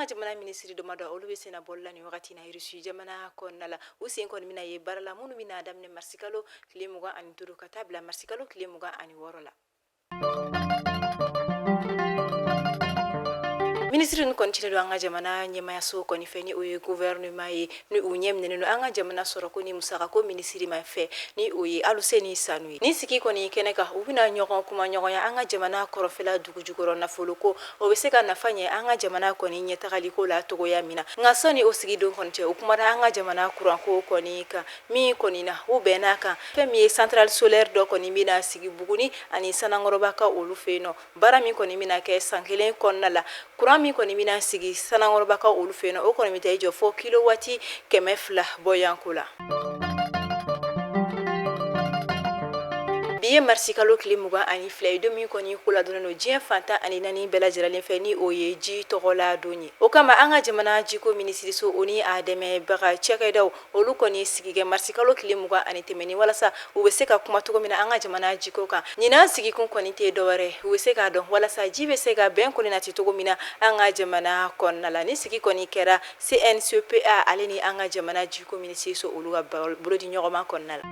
ka jamana minisiri damadɔ, olu bɛ senna bɔli la nin wagati na Irisi jamana kɔnɔna la. U sen kɔni bɛna ye baara la minnu bɛna daminɛ marisikalo tile 25 ka taa bila marisikalo tile 26 la. Minisiri ninnu kɔni cilen don an ka jamana ɲɛmayaso kɔni fɛ, ni o ye gouvernement ye, ni u ɲɛ minɛnen don an ka jamana sɔrɔko ni musakako minisiri ma fɛ, ni o ye Aluseni Sanu ye. Nin sigi kɔni kɛnɛ kan, u bɛna ɲɔgɔn kuma ɲɔgɔnya an ka jamana kɔrɔnfɛla dugu jukɔrɔ nafolo ko, o bɛ se ka nafa ɲɛ an ka jamana kɔni ɲɛtagaliko la cogoya min na. Nka sɔnni o sigi don kɔni cɛ, u kumana an ka jamana kuranko kɔni kan min kɔni na, u bɛnn'a kan fɛn min ye centrale solaire dɔ kɔni bɛna sigi Buguni ani Sanankɔrɔba ka olu fɛ yen nɔ. Baara min kɔni bɛna kɛ san kelen kɔnɔna la, kuran min kɔni bɛna sigi Sanankɔrɔba ka olu fɛ yen nɔ, o kɔni bɛ taa i jɔ fo kilowati 200 bɔyanko la. Bi ye marisikalo tile 22 ye, don min kɔni ko ladɔnnen don diɲɛ fan 14 bɛɛ lajɛlen fɛ, ni o ye ji tɔgɔla don ye. O kama, an ka jamana jiko minisiriso, o ni a dɛmɛbaga cakɛdaw, olu kɔni sigi kɛ marisikalo tile 20 tɛmɛnen walasa u bɛ se ka kuma cogo min na an ka jamana jiko kan. Ɲinan sigikun kɔni tɛ dɔwɛrɛ, u bɛ se k'a dɔn walasa ji bɛ se ka bɛn kɔni nati cogo min na an ka jamana kɔnɔna la. Ni sigi kɔni kɛra CNCPA ale ni an ka jamana jiko minisiriso, olu ka bolodi ɲɔgɔnma kɔnɔna la.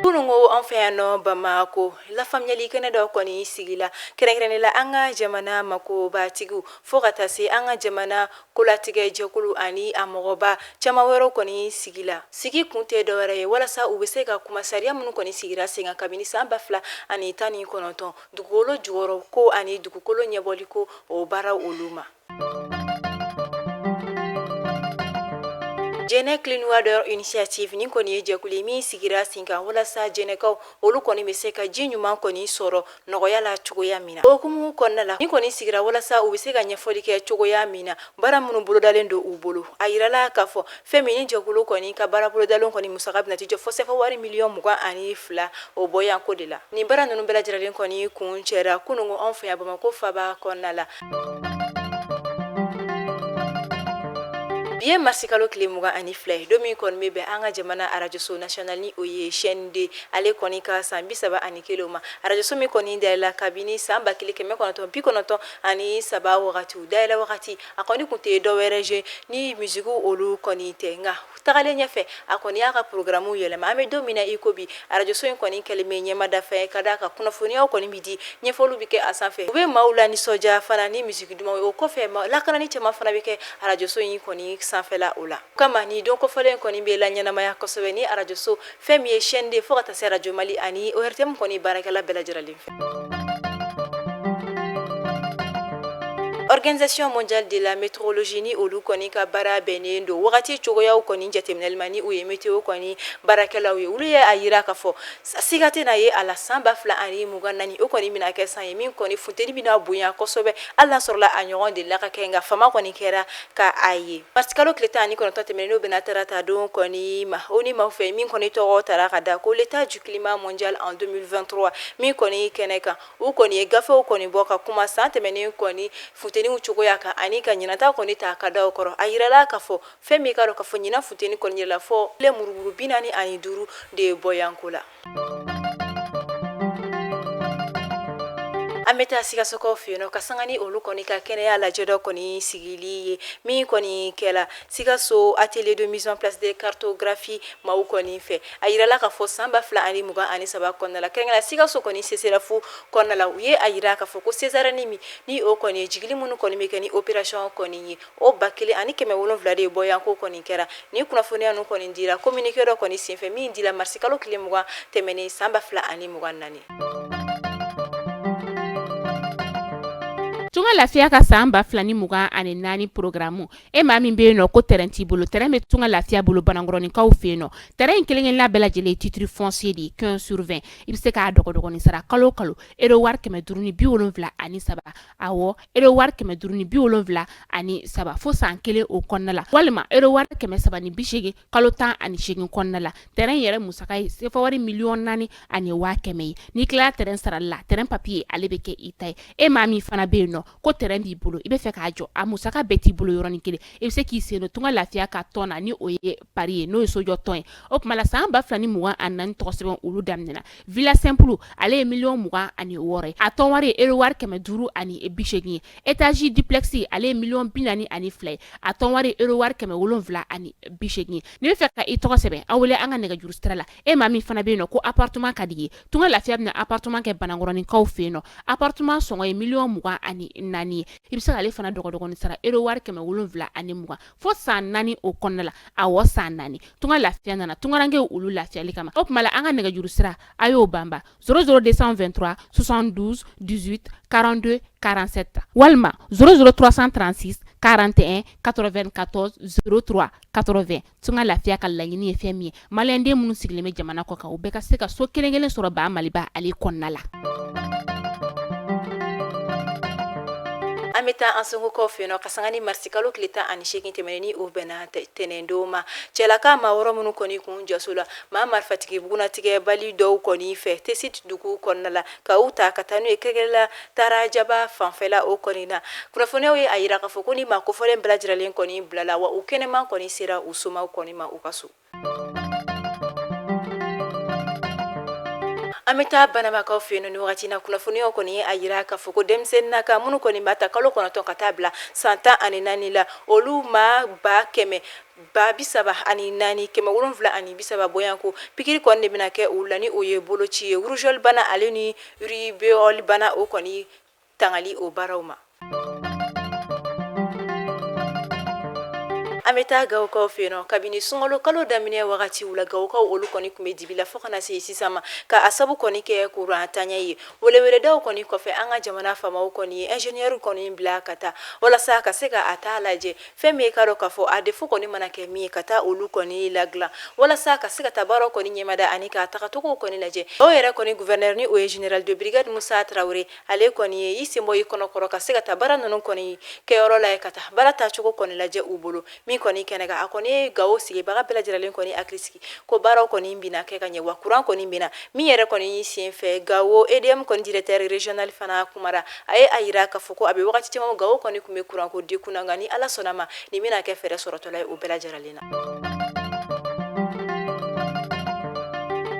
Kununko, an fɛ yan nɔ Bamakɔ, lafaamuyali kɛnɛ dɔ kɔni sigila kɛrɛnkɛrɛnnen la an ka jamana makobatigiw fo ka taa se an ka jamana kolatigɛ jɛkulu ani a mɔgɔba caman wɛrɛw kɔni sigila. Sigi kun tɛ dɔwɛrɛ ye walasa u bɛ se ka kuma sariya minnu kɔni sigira sen kan kabini san 2019, dugukolo jukɔrɔ ko ani dugukolo ɲɛbɔli ko, o baara olu ma. Jɛnɛ Clean Water Initiative, nin kɔni ye jɛkulu ye min sigira sen kan walasa jɛnɛkaw, olu kɔni bɛ se ka ji ɲuman kɔni sɔrɔ nɔgɔya la cogoya min na. O hukumu kɔnɔna la, nin kɔni sigira walasa u bɛ se ka ɲɛfɔli kɛ cogoya min na baara minnu bolodalen don u bolo. A yirala k'a fɔ fɛn min ni jɛkulu kɔni ka baara bolodalen kɔni musaka bɛna t'i jɔ fo sefa wari miliyɔn 22, o bɔyanko de la. Nin baara ninnu bɛɛ lajɛlen kɔni kuncɛra kununko anw fɛ yan Bamakɔ faaba kɔnɔna la. Bi ye marisikalo tile 22 ye, don min kɔni bɛ bɛn an ka jamana arajoso national, ni o ye chaîne 2, ale kɔni ka san 31 ma. Arajoso min kɔni dayɛlɛla kabini san 1993 wagati, dayɛlɛ wagati a kɔni tun tɛ dɔwɛrɛ je ni musique olu kɔni tɛ. Nka tagalen ɲɛfɛ, a kɔni y'a ka programme yɛlɛma. An bɛ don min na i ko bi, arajoso in kɔni kɛlen bɛ ɲɛmadafɛn ye, ka d'a kan kunnafoniyaw kɔni bɛ di, ɲɛfɔliw bɛ kɛ a sanfɛ, u bɛ maaw la nisɔndiya fana ni musique dumanw ye. O kɔfɛ, lakanani caman fana bɛ kɛ arajoso in kɔni sanfɛla o la. O kama, nin don kofɔlen kɔni bɛ laɲɛnamaya kosɛbɛ ni arajoso fɛn min ye chaîne 2 fo ka taa se Radio Mali ani ORTM kɔni baarakɛla bɛɛ lajɛlen fɛ. Organisation mondiale de la météorologie, ni olu kɔni ka baara bɛnnen don wagati cogoyaw kɔni jateminɛli ma, ni o ye météo kɔni baarakɛlaw ye, olu ye a yira k'a fɔ siga tɛna ye a la, san 2024, o kɔni bɛna kɛ san ye min kɔni funteni bɛna bonya kosɛbɛ, hali n'a sɔrɔla a ɲɔgɔn delila ka kɛ, nka fama kɔni kɛra ka a ye. Marisikalo tile 19 tɛmɛnen, n'o bɛna tarata don kɔni ma, o ni maaw fɛ min kɔni tɔgɔ tara ka da ko l'état du climat mondial en 2023, min kɔni kɛnɛ kan, u kɔni ye gafew kɔni bɔ ka kuma san tɛmɛnen kɔni funteniw cogoya kan ani ka ɲinata kɔni ta ka da o kɔrɔ. A yirala k'a fɔ fɛn min ka dɔn k'a fɔ ɲinan funteni kɔni yɛlɛla fɔ murumuru 45 de bɔyanko la. An bɛ taa Sikasokaw fɛ yen nɔ ka sanga ni olu kɔni ka kɛnɛya lajɛ dɔ kɔni sigili ye min kɔni kɛla Sikaso atelier de mise en place de cartographie maaw kɔni fɛ. A yirala k'a fɔ san 2023 kɔnɔna la, kɛrɛnkɛrɛnnenya Sikaso kɔni CSRéf kɔnɔna la, u ye a yira k'a fɔ ko césarienne min ni o kɔni ye jigili minnu kɔni bɛ kɛ ni opération kɔni ye, o 1700 de bɔyanko kɔni kɛra. Ni kunnafoniya ninnu kɔni dira communiqué dɔ kɔni senfɛ min dila marisikalo tile 20 tɛmɛnen san 2024. Tunga Lafiya ka san 2024 programme. E maa min bɛ yen nɔ ko terrain t'i bolo, terrain bɛ Tunga Lafiya bolo Banankɔrɔninkaw fɛ yen nɔ. Terrain in kelen-kelenna bɛɛ lajɛlen ye titre foncier de ye, 15 sur 20. I bɛ se k'a dɔgɔdɔgɔnin sara kalo o kalo, euro wari 573. Awɔ, euro wari 573 fo san kelen o kɔnɔna la, walima euro wari 380 kalo 18 kɔnɔna la. Terrain yɛrɛ musaka ye sefa wari 4,100,000 ye. N'i tilala terrain sarali la, terrain papier ale bɛ kɛ i ta ye. E maa min fana bɛ yen nɔ ko ko terrain b'i bolo, i bɛ fɛ k'a jɔ, a musaka bɛɛ t'i bolo yɔrɔnin kelen, i bɛ se k'i sen don Tunga Lafiya ka tɔn na, ni o ye PARI ye, n'o ye sojɔ tɔn ye. O tuma la, san 2024 tɔgɔ sɛbɛn olu daminɛna. Villa simple, ale ye miliyɔn 26 ye, a tɔn wari ye euro wari 580 ye. Étage duplex, ale ye miliyɔn 42 ye, a tɔn wari ye euro wari 780 ye. N'i bɛ fɛ ka i tɔgɔ sɛbɛn, aw wele an ka nɛgɛjuru sira la. E maa min fana bɛ yen nɔ ko appartement ka di ye, Tunga Lafiya bɛna appartement kɛ Banankɔrɔninkaw fɛ yen nɔ. Appartement sɔngɔ ye miliyɔn 24 ye. I bɛ se k'ale fana dɔgɔdɔgɔnin sara euro wari 720 fo san 4 o kɔnɔna la. Awɔ, san 4. Tunga Lafiya nana tungarankew olu lafiyali kama. O tuma la, an ka nɛgɛjuru sira, a y'o banba: 00 223 72 18 42 47 walima 00 336 41 94 03 80. Tunga Lafiya ka laɲini ye fɛn min ye, maliyɛnden minnu sigilen bɛ jamana kɔ kan, u bɛɛ ka se ka so kelen kelen sɔrɔ ba Maliba ale kɔnɔna la. An bɛ taa Ansongokaw fɛ yen nɔ ka sanga ni marisikalo tile 18 tɛmɛnen, ni o bɛnna tɛnɛndon ma. Cɛlaka maa wɔɔrɔ minnu kɔni kun jaso la maa marifatigi bugunnatigɛbali dɔw kɔni fɛ Tesit dugu kɔnɔna la, ka u ta ka taa n'u ye kɛrɛnkɛrɛnnenya Tarajaba fanfɛla o kɔni na, kunnafoniyaw ye a yira k'a fɔ ko ni maa kofɔlen bɛɛ lajɛlen kɔni bilala, wa u kɛnɛman kɔni sera u somaw kɔni ma u ka so. An bɛ taa Banabakaw fɛ yen ni wagati na. Kunnafoniyaw kɔni ye a yira k'a fɔ ko denmisɛnninnaka minnu kɔni b'a ta kalo 9 ka taa bila san 14 la, olu maa 134 730 bɔyanko pikiri kɔni de bɛna kɛ u la, ni o ye boloci ye, rougeole bana ale ni rubéole bana, o kɔni tangali o baaraw ma. An bɛ taa Gawokaw fɛ yen nɔ. Kabini sunkalo kalo daminɛ wagatiw la, Gawokaw olu kɔni tun bɛ dibi la fo ka na se sisan ma, ka a sabu kɔni kɛ kuran tanya ye. Weleweledaw kɔni kɔfɛ, an ka jamana faamaw kɔni ye ingénieur kɔni bila ka taa walasa ka se ka a taa lajɛ fɛn min ye ka dɔn k'a fɔ a défaut kɔni mana kɛ min ye, ka taa olu kɔni ladilan walasa ka se ka taa baaraw kɔni ɲɛmada ani ka tagacogo kɔni lajɛ. O yɛrɛ kɔni gouverneur, ni o ye général de brigade Musa Tarawele, ale kɔni ye i sen bɔ i kɔnɔ kɔrɔ ka se ka taa baara ninnu kɔni kɛyɔrɔ la, ka taa baara taacogo kɔni lajɛ u bolo min kɔni kɛnɛ kan. A kɔni ye Gawo sigibaga bɛɛ lajɛlen kɔni hakili sigi ko baaraw kɔni bɛna kɛ ka ɲɛ, wa kuran kɔni bɛna min yɛrɛ kɔni sen fɛ. Gawo EDM kɔni directeur régional fana kumara, a ye a yira k'a fɔ ko a bɛ wagati caman Gawo kɔni tun bɛ kuranko degun na, nka ni Ala sɔnna ma, nin bɛna kɛ fɛɛrɛ sɔrɔtɔla ye o bɛɛ lajɛlen na.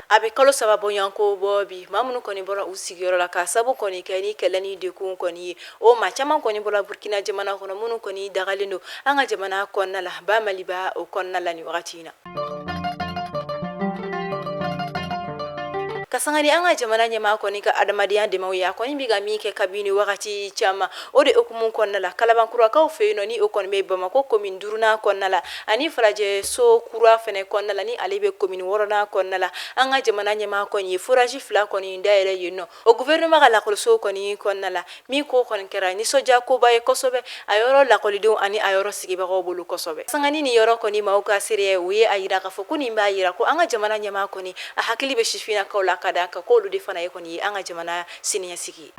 A bɛ kalo 3 bɔɲɔgɔnko bɔ bi, maa minnu kɔni bɔra u sigiyɔrɔ la ka sabu kɔni kɛ ni kɛlɛ ni degun kɔni ye, o maa caman kɔni bɔra Burkina jamana kɔnɔ, minnu kɔni dagalen don an ka jamana kɔnɔna la, ba Maliba o kɔnɔna la nin wagati in na. Ka sanga ni an ka jamana ɲɛmaa kɔni ka adamadenya dɛmɛw ye, a kɔni bɛ ka min kɛ kabini wagati caman, o de hukumu kɔnɔna la, Kalabankurakaw fɛ yen nɔ, ni o kɔni bɛ Bamakɔ commune duurunan kɔnɔna la, ani Falajɛ so kura fɛnɛ kɔnɔna la, ni ale bɛ commune wɔɔrɔnan kɔnɔna la, an ka jamana ɲɛmaa kɔni ye forage 2 kɔni dayɛlɛ yen nɔ o gouvernement ka lakɔliso kɔni kɔnɔna la. Min ko kɔni kɛra nisɔndiya koba ye kosɛbɛ a yɔrɔ lakɔlidenw ani a yɔrɔ sigibagaw bolo kosɛbɛ. Sanga ni nin yɔrɔ kɔni maaw ka seereya, u ye a yira k'a fɔ ko nin b'a yira ko an ka jamana ɲɛmaa kɔni a hakili bɛ sifinnakaw la, ka d'a kan k'olu de fana ye kɔni ye an ka jamana siniɲɛsigi ye.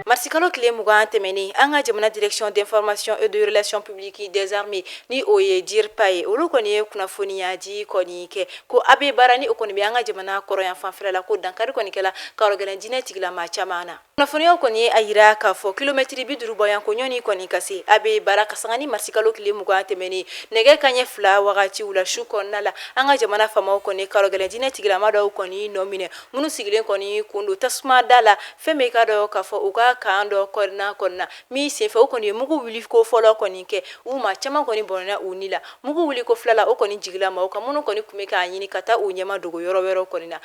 Marisikalo tile 20 tɛmɛnen, an ka jamana direction d'information et de relations publiques des armées, ni o ye DIRPA ye, olu kɔni ye kunnafoniya di kɔni kɛ ko Abeibara, ni o kɔni bɛ an ka jamana kɔrɔn fanfɛla la, ko dankari kɔni kɛla karɔgɛlɛn diinɛ tigilama caman na. Kunnafoniyaw kɔni ye a yira k'a fɔ kilomɛtiri 50 bɔyanko ɲɔni kɔni ka se Abeibara, ka sanga ni marisikalo tile 20 tɛmɛnen nɛgɛ kanɲɛ 2 wagatiw la su kɔnɔna la, an ka jamana faamaw kɔni karɔgɛlɛn diinɛ tigilama dɔw kɔni nɔ minɛ, minnu sigilen kɔni kun don tasuma da la, fɛn min ka dɔn k'a fɔ u ka camp dɔ kɔnɔna min senfɛ, o kɔni ye mugu wuli ko fɔlɔ kɔni kɛ, u maa caman kɔni bɔnɛna u ni la. Mugu wuli ko fila la, o kɔni jigila maaw kan, minnu kɔni tun bɛ k'a ɲini ka taa u ɲɛma dogo yɔrɔ wɛrɛw kɔni na.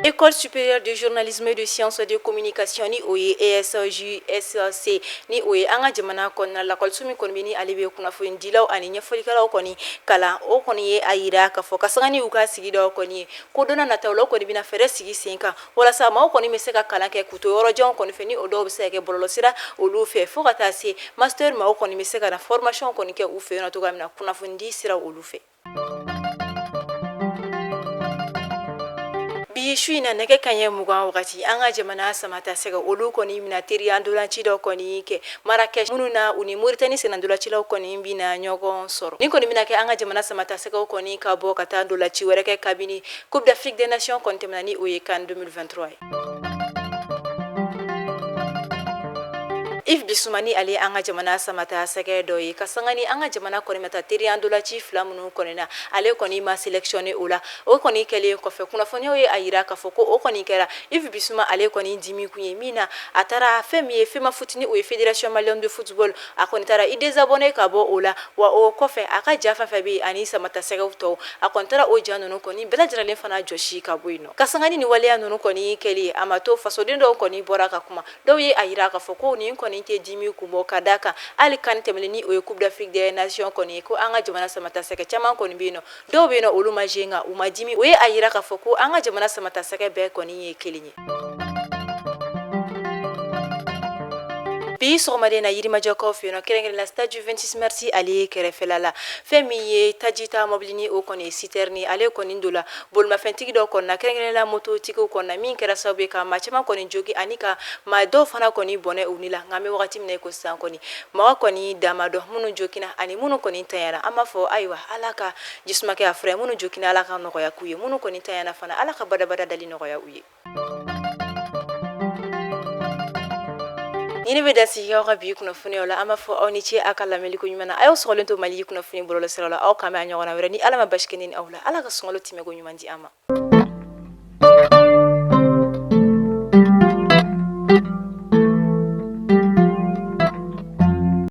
École supérieure de journalisme et de sciences de communication, ni o ye ESJSC, ni o ye an ka jamana kɔnɔna lakɔliso min kɔni bɛ, ni ale bɛ kunnafonidilaw ani ɲɛfɔlikɛlaw kɔni kalan, o kɔni ye a yira k'a fɔ ka sanga ni u ka sigidaw kɔni ye, ko don nataw la, o kɔni bɛna fɛɛrɛ sigi sen kan walasa maaw kɔni bɛ se ka kalan kɛ k'u to yɔrɔjanw kɔni fɛ, ni o dɔw bɛ se ka kɛ bɔlɔlɔsira olu fɛ, fo ka taa se master maaw kɔni bɛ se ka na formation kɔni kɛ u fɛ yen nɔ cogoya min na kunnafonidi sira olu fɛ. Bi Bi su in na nɛgɛ kanɲɛ 20 wagati, an ka jamana samata sɛgɛ olu kɔni bɛna teriya ntolanci dɔ kɔni kɛ Marrakech, minnu na u ni Mauritanie sennantolacilaw kɔni bɛna ɲɔgɔn sɔrɔ. Nin kɔni bɛna kɛ an ka jamana samata sɛgɛw kɔni ka bɔ ka taa ntolaci wɛrɛ kɛ kabini Coupe d'Afrique des Nations kɔni tɛmɛna, ni o ye CAN 2023 ye. Yves Bissouma ni ale an ka jamana samata sɛgɛ dɔ ye, ka sanga ni an ka jamana kɔni ma taa teriya ntolaci fila minnu kɔni na, ale kɔni ma sélectionné o la. O kɔni kɛlen kɔfɛ, kunnafoniyaw ye a yira k'a fɔ ko o kɔni kɛra Yves Bissouma ale kɔni dimi kun ye, min na a taara fɛn min ye FEMAFOOT, ni o ye Fédération malienne de football, a kɔni taara i désabonné ka bɔ o la. Wa o kɔfɛ, a ka ja fɛn fɛn bɛ yen ani samata sɛgɛw tɔw, a kɔni taara o ja ninnu kɔni bɛɛ lajɛlen fana jɔsi ka bɔ yen nɔ. Ka sanga ni nin waleya ninnu kɔni kɛli, a ma to fasoden dɔw kɔni bɔra ka kuma. Dɔw ye a yira k'a fɔ ko nin kɔni tɛ dimi kun bɔ, ka d'a kan hali CAN tɛmɛnen, ni o ye Coupe d'Afrique des Nations kɔni ye, ko an ka jamana samata sɛgɛ caman kɔni bɛ yen nɔ, dɔw bɛ yen nɔ olu ma jouer, nka u ma dimi. O ye a yira k'a fɔ ko an ka jamana samata sɛgɛ bɛɛ kɔni ye kelen ye. Bi sɔgɔmaden na, Yirimajɔkaw fɛ yen nɔ, kɛrɛnkɛrɛn la stade du 26 mars ale ye kɛrɛfɛla la, fɛn min ye tajita mɔbili, ni o kɔni ye citerne, ale kɔni donna bolimafɛntigi dɔ kɔnɔna, kɛrɛnkɛrɛn la mototigiw kɔnɔna, min kɛra sababu ye ka maa caman kɔni jogin ani ka maa dɔw fana kɔni bɔnɛ u ni la. Nka an bɛ wagati min na i ko sisan kɔni, mɔgɔ kɔni da ma dɔn minnu joginna ani minnu kɔni tanyana. An b'a fɔ ayiwa, Ala ka jisuma kɛ a fura ye. Minnu joginna, Ala ka nɔgɔya k'u ye. Minnu kɔni tanyana fana, Ala ka badabada dali nɔgɔya u ye. Nin bɛ dan sigi aw ka bi kunnafoniyaw la. An b'a fɔ aw ni ce aw ka lamɛnni ko ɲuman na. A y'aw sɔgɔlen to Mali kunnafoni bɔlɔlɔsiraw la. Aw k'an bɛn a ɲɔgɔnna wɛrɛ, ni Ala ma basi kɛ ne ni aw la. Ala ka sunkalo tɛmɛko ɲuman di an ma.